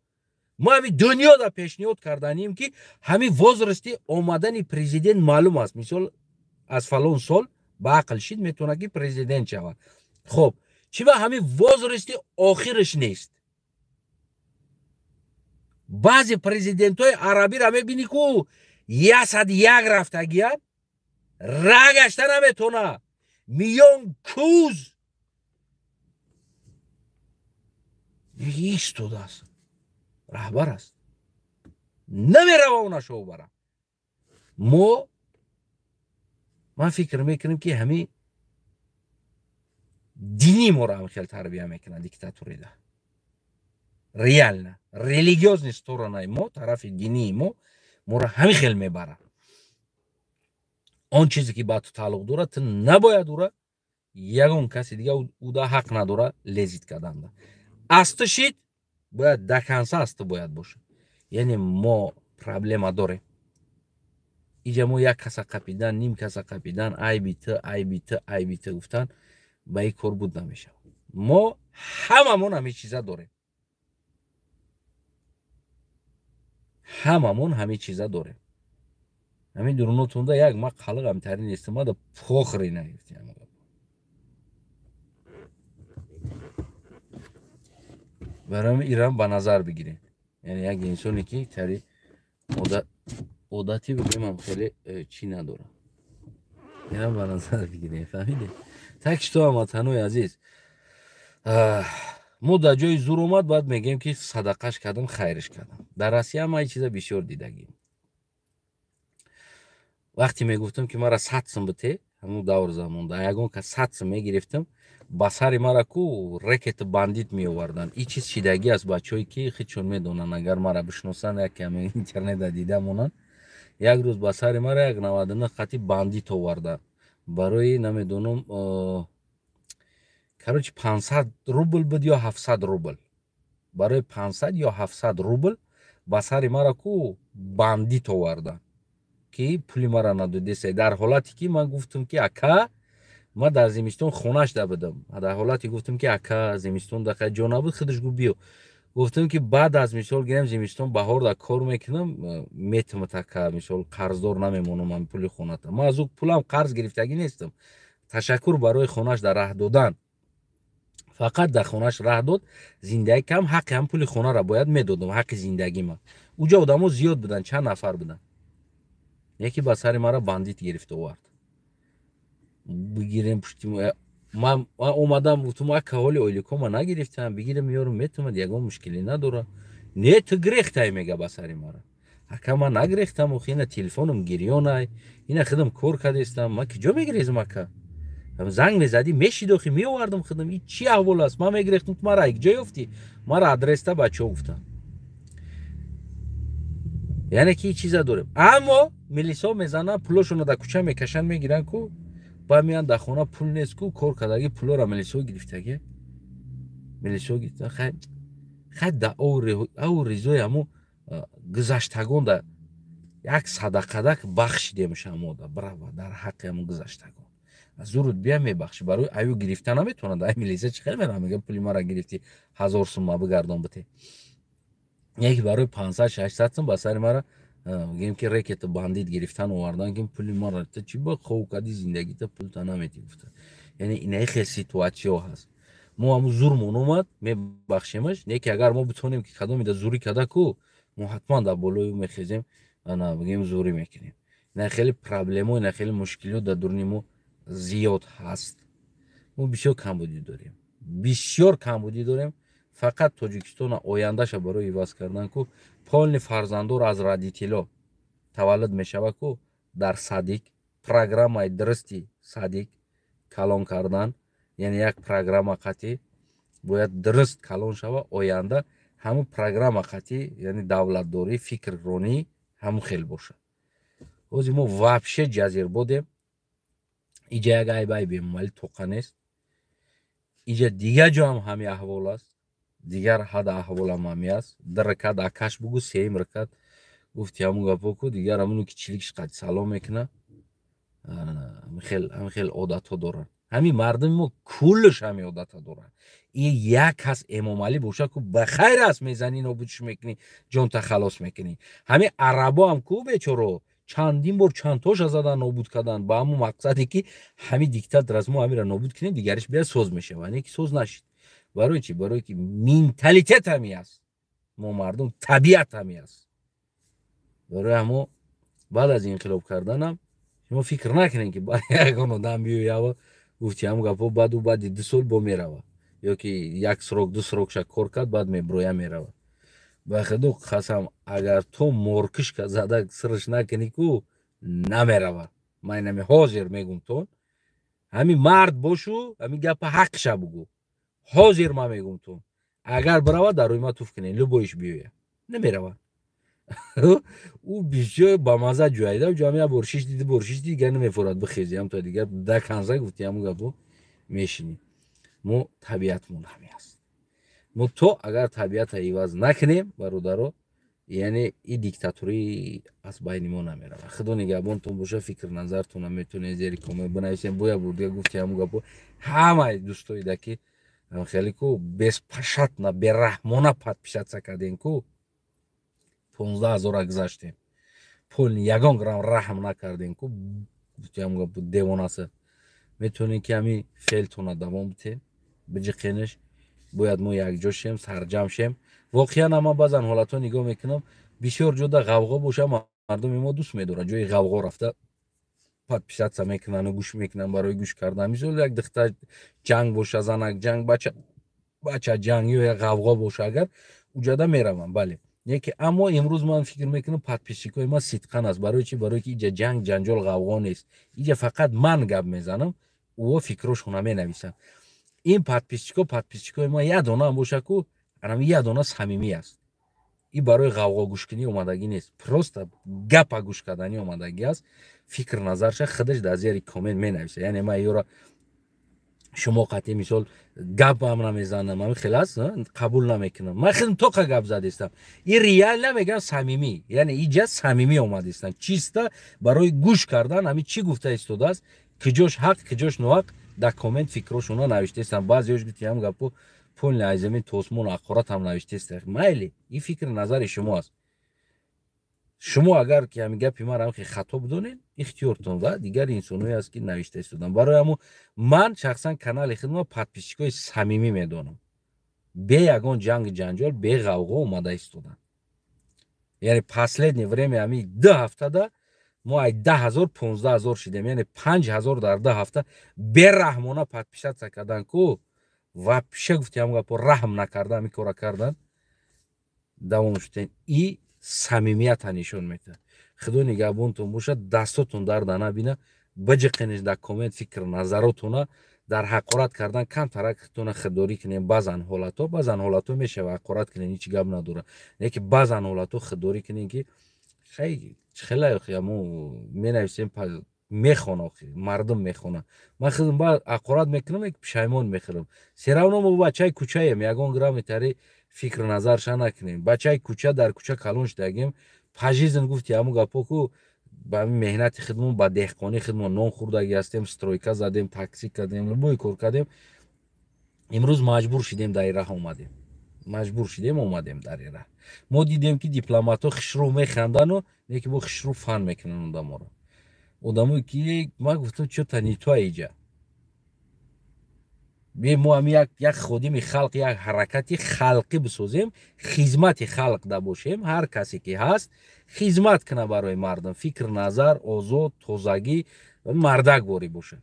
Мо ҳамин дунёда пешниҳод карданем ки ҳамин возрасти омадани президент маълум аст. Мисол, аз фалон сол ба ақл шид, метавонад ки президент шавад. Хоб, чӣ ба ҳамин возрасти охираш нест? Баъзе президентҳои арабиро мебинӣ ку 101 рафтагиянд, рагашта наметавона, миён куз истодааст, раҳбар аст, намерава онашо бара. Мо, ман фикр мекунем ки ҳамин Динӣ моро ҳам хел тарбия мекунад диктатурида. Реально религиозный сторонаи мо, тарафи динии мо моро ҳамин хел мебарад. Он чизе ки ба ту тааллуқ дорад, ту набояд ура ягон каси дига уда ҳақ надора лезить карданда. Аз ту шид, бояд до конца аз ту бояд бошад. Яъне мо проблема дорем. Иҷа мо як каса қапидан, ним каса қапидан, айби ту, айби ту, айби ту гуфтан ба ин кор буд намешавад. Мо ҳамамон ҳамин чиза дорем. Ҳамамон ҳамин чиза дорем. Ҳамин дурунотунда як ма қалиқ ҳамтарин нестам, ма да похри нагирифтем. Барои ирам ба назар бигирем. Яъне як инсоне ки тари одати бигӯем хеле чӣ надорад. Ирам ба назар бигирем, фаҳмидед? Так что, ҳамватанои азиз, мо дар ҷои зур омад, баъд мегӯем ки садақаш кардам, хайриш кардам. Дар Россия ма ин чиза бисёр дидагим. Вақте мегуфтам ки мара 100 сум бите, ҳамун давр замон дар ягон кас 100 сум мегирифтам, ба сари мара ку рекет бандит меоварданд. Ин чиз шидагӣ аст, бачаҳое ки худшон медонанд, агар мара бишносанд, як каме интернета дида монанд. Як рӯз ба сари мара як 99 қати бандит оварда. Барои намедонам, короче 500 рубл буд ё 700 рубл. Барои 500 ё 700 рубл ба сари мара ку бандит оварда, ки пули мара надодеса. Дар ҳолате ки ман гуфтам ки ака, ман дар зимистон хонаш да будам. Дар ҳолате гуфтам ки ака, зимистон дақа ҷо набуд, худаш гуфт биё. Гуфтам ки баъд аз мисол гирем зимистон баҳор да кор мекунам, метамат ака, мисол қарздор намемонам ман пули хоната. Ман аз ӯ пулам қарз гирифтагӣ нестам. Ташаккур барои хонаш дар раҳ додан. Фақат дар хонаш раҳ дод, зиндагӣ кам, ҳаққи ҳам пули хонара бояд медодам, ҳаққи зиндагӣ ман. Уҷа одамо зиёд буданд, чанд нафар буданд. Яке ба сари мара бандит гирифта овард. Бигирем пушти ман омадам, гуфтам ака, ҳоли ойликома нагирифтам, бигирем меёрам, метавонад, ягон мушкиле надора. Не, ту гирехтай, мега ба сари мара. Ака, ман нагирехтам, охи ина телефоном гирёнай, ина худам кор кардестам, ман киҷо мегирезам ака? Занг мезадӣ, мешид, охи меовардам худам. Ин чӣ аҳвол аст? Ман мегирехтам, ту мара як ҷо ёфтӣ? Мара адреста бачаҳо гуфтанд. Яъне ки чиза дорем. Аммо милисо мезананд, пулошонро дар кӯча мекашанд, мегиранд ку, баъд меянд дар хона пул нест ку, кор кардаги пулоро милисо гирифтаги. Милисо гирифта, хай да ау ризои ҳамо гузаштагон да як садақадак бахшидемш ҳамо да, браво, дар ҳаққи ҳамо гузаштагон. Аз зурут бия мебахши, барои аю гирифта наметавонад. Ай милиса чӣ хел меравад, мега пули мара гирифтӣ, 1000 сумма бигардон бите. Яке барои 500-600 сум ба сари мара гӯем ки рекет бандит гирифтан овардан, ки пули мара ту чӣ ба хов кардӣ, зиндагита пулта наметӣ гуфта. Яъне инаи хел ситуатсиё ҳаст. Мо ҳамун зурмон омад, мебахшемаш, не ки агар мо битонем ки кадоме да зурӣ карда ку, мо ҳатман дар болои ӯ мехезем, ана бигем зурӣ мекунем. Ина хеле проблемо, ина хеле мушкилиҳо дар дуруни мо зиёд ҳаст. Мо бисёр камбудӣ дорем. Бисёр камбудӣ дорем. Фақат Тоҷикистона ояндаша барои иваз кардан ку, полни фарзандор аз родитело таваллуд мешава ку, дар садик, программаи дурусти садик калон кардан, яъне як программа қатъӣ бояд дуруст калон шава, оянда ҳамун программа қатъӣ, яъне давлатдорӣ, фикрронӣ ҳамун хел бошад. Ҳозир мо вообще ҷазир бодем. Иҷа як айб айб Эмомалӣ тоқа нест. Иҷа дигар ҷо ҳам ҳамин аҳвол аст. Дигар ҳада аҳволам ҳами аст. Ду ракат акаш бугу, сеюм ракат гуфти ҳамун гапо ку, дигар ҳамуно ки чиликш қад салом мекуна. Ҳамин хел одатҳо доранд. Ҳамин мардуми мо куллш ҳамин одатҳо доранд. И як кас Эмомалӣ боша ку, ба хайр аст, мезанӣ, нобудш мекунӣ, ҷонта халос мекунӣ. Ҳамин арабо ҳам ку бечоро чандин бор чандтоша задан, нобуд кардан, ба ҳамун мақсаде ки ҳамин диктатор аз мо ҳаминро нобуд кунем, дигариш бия соз мешавад. Не ки соз нашид. Барои чӣ? Барои ки менталитет ҳами аст. Мо мардум табиат ҳами аст. Барои ҳамо баъд аз инқилоб карданам шумо фикр накунед ки баъд ягон одам биёява гуфти ҳамун гапҳо, баъд ӯ баъди 2 сол бо мерава, ё ки як срок, 2 срокша кор кард, баъд меброя мерава. Ба худо қасам, агар то моркишка зада сирш накунӣ ку, намерава. Ман инами ҳозир мегум тон, Ҳамин мард бошу, ҳамин гапа ҳақша бугӯ. Ҳозир ман мегум ту. Агар биравад, дар рӯи ма туф кунед, любой иш биёя. Намеравад. Ӯ бисёр бамаза ҷояда, ҷамъ як бор шишти, ду бор шишти, дигар намефорад бихези, ҳам то дигар да канза гуфти ҳамун гапо мешинӣ. Мо табиатмон ҳамин аст. Мо то агар табиата иваз накунем, бародаро, яъне и диктатурӣ аз байни мо намеравад. Худо нигаҳбонтон боша, фикр назартона метонед зери коммент бинависем. Бо як бор дига гуфти ҳамун гапо ҳамаи дӯстоида ки хеле ку беспощадно, бераҳмона подписаться кардем ку, 15 000 гузаштем. Полный ягон грамм раҳм накардем ку, девонаса. Метавонем ки ҳамин феълтона давом битем, биҷиқенеш. Бояд мо якҷо шем, сарҷам шем. Воқеан ама баъзан ҳолатҳо нигоҳ мекунам, бисёр ҷода ғавғо боша, мардуми мо дӯст медорад ҷои ғавғо рафта подписаться мекунану гӯш мекунанд барои гӯш кардан. Мисол, як духтар ҷанг боша, занак ҷанг, бача ҷанг ё як ғавғо боша, агар уҷада меравам, бале. Яке аммо имрӯз ман фикр мекунам, подписчик ои ман сидқан аст. Барои чӣ? Барои ки иҷа ҷанг, ҷанҷол, ғавғо нест. Иҷа фақат ман гап мезанам, ӯо фикрошона менависанд. Ин подписчик о, подписчик ои ман як донаам боша ку, анами як дона самимӣ аст. И барои ғавғо гӯшкунӣ омадагӣ нест, просто гапа гӯш карданӣ омадагӣ аст. Фикр назарша худаш дар зери коммент менависа. Яъне ман ёра шумо қатъи мисол гапам намезанам, ҳамин хел аст, қабул намекунам. Ман худам тоқа гап задистам. И реально мегӯям, самимӣ, яъне иҷа самимӣ омадистам, чисто барои гӯш кардан. Ҳамин чӣ гуфта истодааст, киҷош ҳақ, киҷош ноҳақ, дар коммент фикрошона навиштаистам. Баъзеёш гуфти ҳам гапо полный аз замин то осмон ҳақорат ҳам навиштаист. Майли, ин фикри назари шумо аст. Шумо агар ки ҳамин гапи маро ҳам хато бидонед, ихтиёртон ва дигар инсонҳое аст ки навишта истодам. Барои ҳамо ман шахсан канали худма подписчик ои самимӣ медонам, бе ягон ҷанги ҷанҷол, бе ғавғо омада истодам. Яъне последнее время ҳамин 2 ҳафтада мо ай 10 000 15 000 шидем, яъне 5000 дар 2 ҳафта. Бераҳмона подписаться кардан ку, вообще гуфти ҳам гапо, раҳм накарда ҳамин кора кардан, давом шудем. И самимията нишон медиҳад. Худо нигаҳбонтон бошад, дастотон дарда набина. Биҷиқенеш дар коммент фикр назаротона. Дар ҳақорат кардан камтарактона худдорӣ кунем. Баъзан ҳолатҳо мешава ҳақорат кунем, ҳеҷ гап надорад, лекин баъзан ҳолатҳо худдорӣ кунем, ки хай хеле мо менависем, мехона, мардум мехона. Ман худам ба ҳақорат мекунам, як пушаймон мехӯрам. Всё равно мо бачаи кӯчаем, ягон грамм тари фикр назарша накунем. Бачаи кӯча, дар кӯча калон шудагем, по жизни гуфти ҳамун гапо ку, ба меҳнати худмон, ба деҳқонии худмон нон хӯрдагӣ ҳастем. Стройка задем, такси кардем, любой кор кардем. Имрӯз маҷбур шидем, дар ин раҳ омадем, маҷбур шидем, омадем дар ин раҳ. Мо дидем, ки дипломатҳо хушрӯ механдану, лекин бо хушрӯ фан мекунанд одаморо. Одамое ки ман гуфтам, чё-то не то иҷа. Мо ҳами як ходими халқ, як ҳаракати халқӣ бисозем, хизмати халқ да бошем. Ҳар касе ки ҳаст, хизмат куна барои мардум, фикр назар озод, тозагӣ, мардак ворӣ бошад.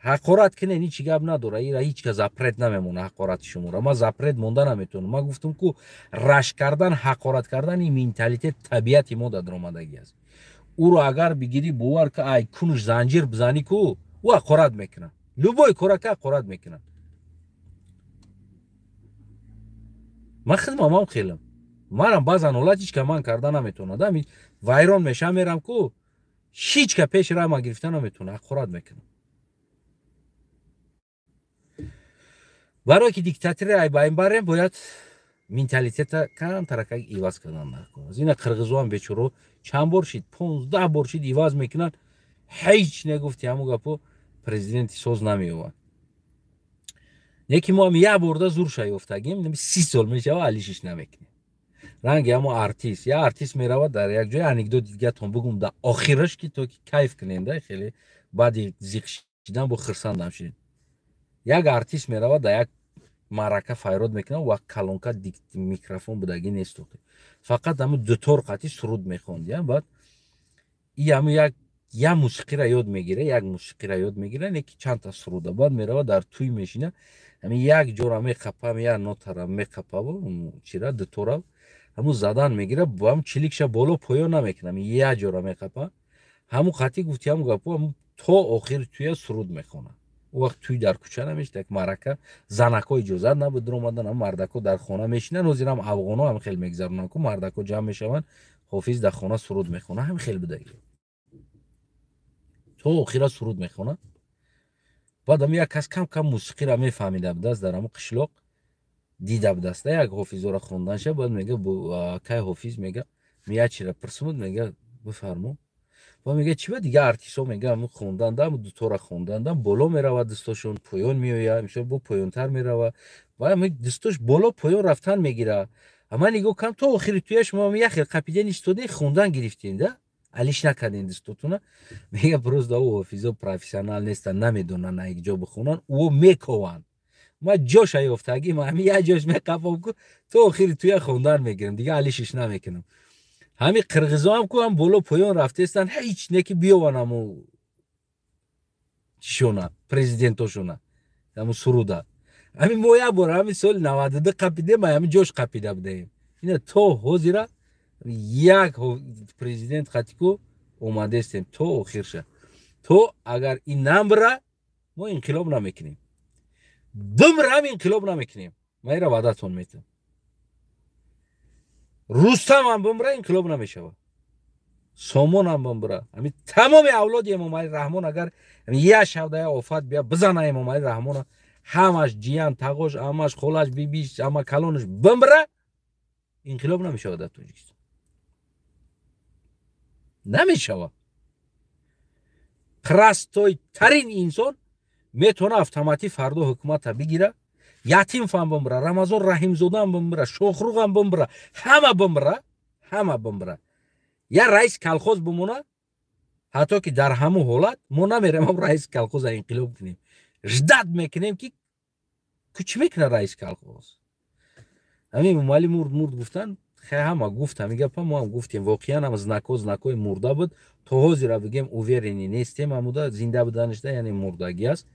Ҳақорат кунен, ҳеҷ гап надора, ира ҳеҷ ка запрет намемона ҳақорати шуморо. Ман запрет монда наметавонам. Ман гуфтам ку, рашк кардан, ҳақорат кардан, ин менталитет, табиати мо дар омадагӣ аст. Ӯро агар бигирӣ, бовар ка, ай кунуш занҷир бизанӣ ку, ӯ ҳақорат мекунад, любой корака ҳақорат мекунад. Ман хидмамам хелам, манам баъзан ҳолат ҳеҷ ка ман карда наметавонад, ами вайрон мешам, мерам ку, ҳеҷ ка пеши роҳ ма гирифта наметавонад, ҳақорат мекунам. Барое ки диктатори ай байн барем, бояд менталитета камтарака иваз кардан накун. Ина қирғизоам бечоро чанд бор шид, 15 бор шид, иваз мекунанд, ҳеҷ негуфти ҳамун гапо, президенти соз намеёвад. Неки мо ҳам як борда зурша ёфтагим, 30 сол мешава, алишиш намекунем. Ранги ҳамо артист, як артист меравад дар як ҷой. Анекдоти дигатон бугум да охираш, ки то ки кайф кунем да, хеле баъди зиқ шидан бо хирсандам шидем. Як артист меравад дар як маърака, файрод мекунад. Ва калонка микрофон будагӣ нест, фақат ҳамн дутор қатӣ суруд мехонд. Баъд и ҳамн як мусиқиро ёд мегира, як мусиқиро ёд мегира, не ки чандта суруда. Баъд меравад, дар тӯй мешина, ҳамин як ҷора меқапа, як нотара меқапаву чира дутора ҳамун задан мегира, ҳам чиликша боло поё намекунам, як ҷора меқапа, ҳамун қатӣ гуфти ҳамун гапо то охири тӯя суруд мехонад. Ӯ вақт тӯй дар кӯча намешид, як маърака, занако иҷозат набуд даромадан, мардако дар хона мешинанд. Ҳозирам афғоно ҳам хел мегзаронанд ку, мардако ҷамъ мешаванд, ҳофиз дар хона суруд мехона, ҳам хел будаги, то охира суруд мехона. Баъд ам як кас кам кам мусиқиро мефаҳмида будааст, дар ҳамун қишлоқ дида будааст як ҳофизоро хонданша. Баъд мега: «Кай ҳофиз?» Мега, як чира пурсумуд. Мега: «Бифармо». Ва мега: «Чи ба дига артистҳо, мега, ҳамун хонданда, ҳамун дутора хонданда боло меравад дастошон, поён меояд, мисол, бо поёнтар меравад ва ҳами дастош боло поён рафтан мегирад. Ман нигоҳ кардам, то охири туя шумо як хел қапиден истодем, хондан гирифтем да, алиш накардем дастотуна». Мега: «Просто ӯ ҳофизо профессионал нестанд, намедонанд на як ҷо бихонанд, ӯ мекованд. Ма ҷоша ёфтагӣ, ма ҳами як ҷош меқапам ку, то охири туя хондан мегирам, дига алишиш намекунам. Ҳами қирғизоам ку ҳам боло поён рафтаистанд, ҳеҷ не ки биёван ҳаму чишона, президентошона, ҳаму суруда. Ҳами мо як бор ҳами соли 92 қапидем, ҳами ҷош қапида будаем. Ина то ҳозира як президент қатику омадаистем то охирша. То агар ин намбира, мо инқилоб намекунем. Бимрам, инқилоб намекунем. Ман ира ваъдатон метам. Рустамам бимра, инқилоб намешавад. Сомонам бимра, ҳами тамоми авлоди Эмомалӣ Раҳмон, агар як шавда як офат бия бизана Эмомалӣ Раҳмона, ҳамаш, ҷиян, тағош, амаш, холаш, бибиш, ама калонаш бимра, инқилоб намешавад дар Тоҷикистон, намешавад. Простой тарин инсон метавона автоматӣ фардо ҳукумата бигира. Ятимфам бимра, Рамазон Раҳимзодаам бимра, Шохруғам бимра, ҳама бимра, ҳама бимра, я раис колхоз бимона ҳатто, ки дар ҳамун ҳолат мо намерем ам раиси колхоза инқилоб кунем. Ждать мекунем, ки ку чӣ мекунад раиси колхоз. Ҳамин Эмомалӣ мурд, мурд гуфтан, хе, ҳама гуфт ҳамин гапа, мо ҳам гуфтем. Воқеан ҳам знако знакои мурда буд. То ҳозира бигем, уверенный нестем ҳамуда зинда буданашда, яъне мурдагӣ аст.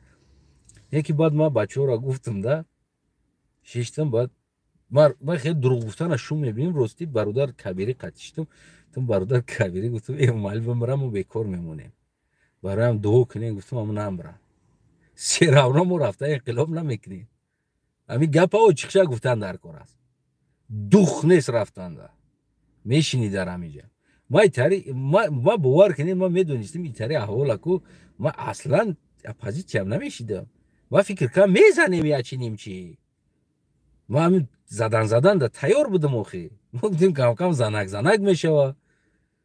Яки баъд ман бачаҳоро гуфтам да, шиштам. Баъд ман хеле дурӯғ гуфтана шум мебинем. Ростӣ, бародар Кабирӣ қатиштам, гуфтам: «Бародар Кабирӣ, — гуфтам, — Эмомалӣ бимира, мо бекор мемонем. Бароям дуо кунем, — гуфтам, — ҳамун намбира, всё равно мо рафта инқилоб намекунем». Ҳамин гапа очиқша гуфтан дар кор аст. Дух нест рафтанда, мешинӣ дар ҳамиҷа. Ма бовар кунед, ма медонистем итари аҳвола ку, ма аслан оппозитсиям намешидам. Ма фикр кардам, мезанем ячи нимчи. Ма ҳамин задан задан да тайёр будам. Охи мо гуфтем, камкам занак занак мешава,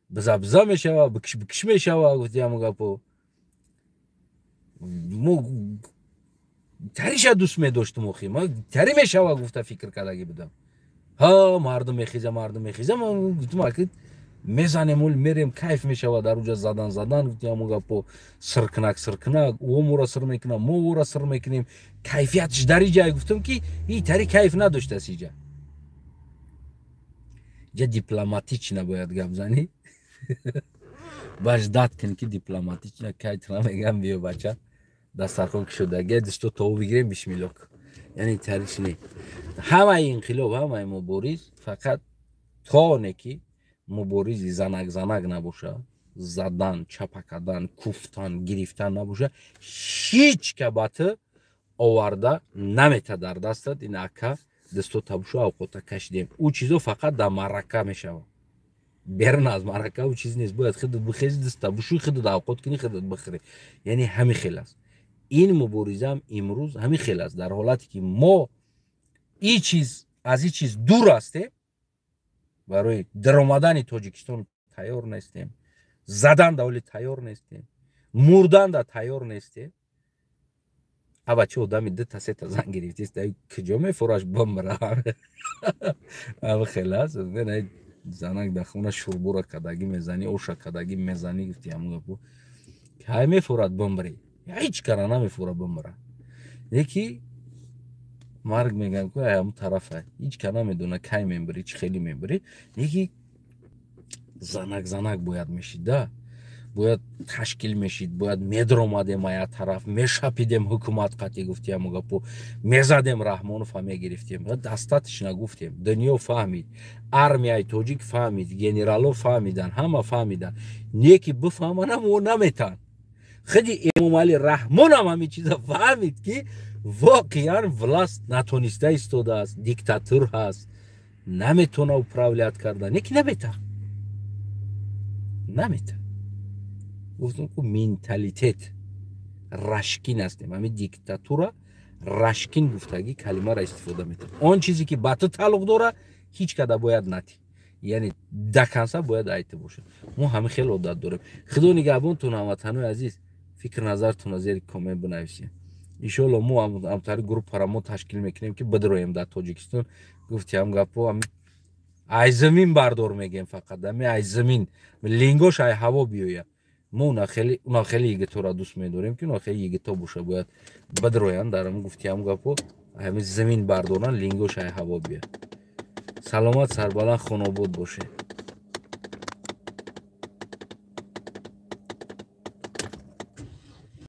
биза биза мешава, бикиш бикиш мешава, гуфти ҳамун гапо. Мо тариша дӯст медоштум. Охи ма тари мешава гуфта фикр кардагӣ будам. Ҳа, мардум мехеза, мардум мехеза. Ма гуфтум, аки мезанем, ол мерем, кайф мешава дар уҷа, задан задан, гуфти ҳамун гапо, сиркунак сиркунак, ӯ моро сир мекунам, мо ӯро сир мекунем, кайфиятш дар иҷа. Гуфтам, ки и тари кайф надоштааст. Иҷа ҷа дипломатично бояд гап занӣ, ба ждать кун, ки дипломатично кайтра мегам: «Биё, бача, дастархон кушодагия, дусто тобу бигирем, бисмиллок». Яъне тариш не, ҳамаи инқилоб, ҳамаи мубориз фақат то оне ки муборизи занак занак набоша, задан, чапа кардан, куфтан, гирифтан набоша, ҳеҷ ка ба ту оварда намета дар дастат. Ин ака дасто табушу авқота кашидем, ӯ чизо фақат дар маърака мешавад. Берун аз маърака ӯ чиз нест. Бояд худат бихези, даст табушӯи, худат авқот кунӣ, худат бихӯрӣ. Яъне ҳамин хел аст ин муборизаам имрӯз, ҳамин хел аст. Дар ҳолате ки мо и чиз аз и чиз дур ҳастем, барои даромадани Тоҷикистон тайёр нестем, задан да оли тайёр нестем, мурдан да тайёр нестем. А бача, одами дута сета зан гирифтист, куҷо мефураш бимра? Ав хел аст. Занак дар хона шурбура кадагӣ мезанӣ, оша кадагӣ мезанӣ, гуфти ҳамун гапо, кай мефурад бимрӣ? Ҳеҷ кара намефура бимра. Яки марг мегӯям ку ҳамун тарафа, ҳеҷ ка намедона кай мембирӣ, чӣ хеле мембирӣ. Яки занак занак бояд мешид да, бояд ташкил мешид, бояд медромадем, ая тараф мешапидем ҳукумат қатъи, гуфти ҳамун гапо, мезадем Раҳмонова мегирифтем. Дастатишна гуфтем, дунё фаҳмид, армияи тоҷик фаҳмид, генерало фаҳмидан, ҳама фаҳмидан. Не ки бифаҳманам, о наметан. Худи Эмомалӣ Раҳмонам ҳамин чиза фаҳмид, ки воқеан власть натониста истодааст, диктатур ҳаст, наметона управлять кардан, неки намета, намета. Гуфтам ку, менталитет рашкин ҳастем. Ҳамин диктатура рашкин гуфтагӣ калимаро истифода метавон. Он чизе ки ба ту тааллуқ дора, ҳеҷ када бояд натӣ, яъне до конца бояд айта бошад. Мо ҳамин хел одат дорем. Худо нигаҳбонтон, ҳамватанои азиз. Фикр назартона зери коммент бинависед. Иншоалло, мо амтари группара мо ташкил мекунем, ки бидроем дар Тоҷикистон. Гуфти ҳам гапо, ай замин бардор мегем, фақат ами ай замин лингош ай ҳаво биёяд. Мо уна хеле йигитора дӯст медорем, ки уна хеле йигито боша, бояд бидроянд дар гуфти ҳам гапо, ҳами замин бардоранд, лингош ай ҳаво биёяд. Саломат, сарбаланд, хонобод бошед.